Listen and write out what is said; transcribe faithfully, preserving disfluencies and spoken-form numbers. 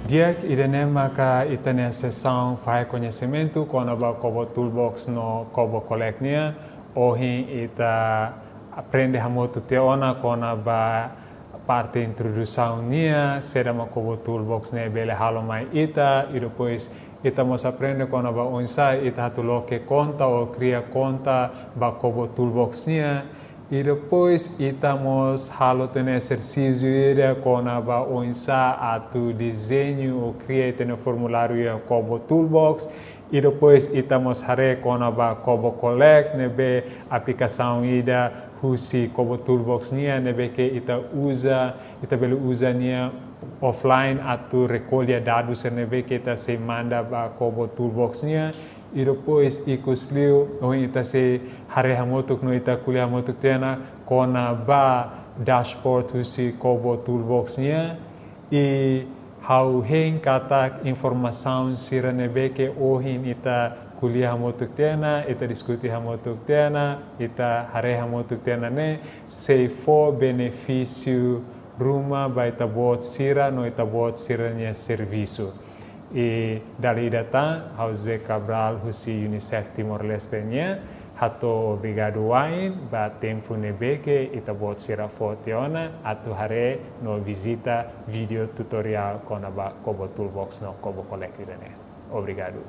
Di'ak, ida-ne'e maka ita-nia sesaun fahe koñesimentu kona-ba KoBo Toolbox no KoBo Collect nian. Ohin ita aprende hamutuk tiha ona kona-ba parte introdusaun nian, saida mak KoBo Toolbox ne'e bele halo mai ita, i depois ita mós aprende kona-ba oinsá ita atu loke konta ou kria konta ba KoBo Toolbox nian. I depois ita mós halo tiha ona ezersísiu ida kona-ba oinsá atu dezeñu ou kria ita-nia formuláriu iha KoBo Toolbox. I depois ita mós haree kona-ba KoBo Collect ne'ebé aplikasaun ida husi KoBo Toolbox nian ne'ebé ke ita uza, ita bele uza nia offline atu rekolla dadus sira ne'ebé ke ita sei manda ba KoBo Toolbox nian. I depois ikusliu ohin ita sei haree hamutuk no ita ko'alia hamutuk tiha ona kona-ba dashboard husi KoBo Toolbox nian. I ha'u hein katak informasaun sira ne'ebé ke ohin ita ko'alia hamutuk tiha ona, ita diskute hamutuk tiha ona, ita haree hamutuk tiha ona ne'e sei fó benefísiu ruma ba ita-boot sira no ita-boot sira-nia servisu. I dala ida tan, ha'u José Cabral husi UNICEF Timor-Leste nian, hato'o obrigadu wa'in ba tempu ne'ebé ke ita-boot sira fó tiha ona atu haree no vizita vídeo tutoriál kona-ba KoBo Toolbox no KoBo Collect ida-ne'e. Obrigadu.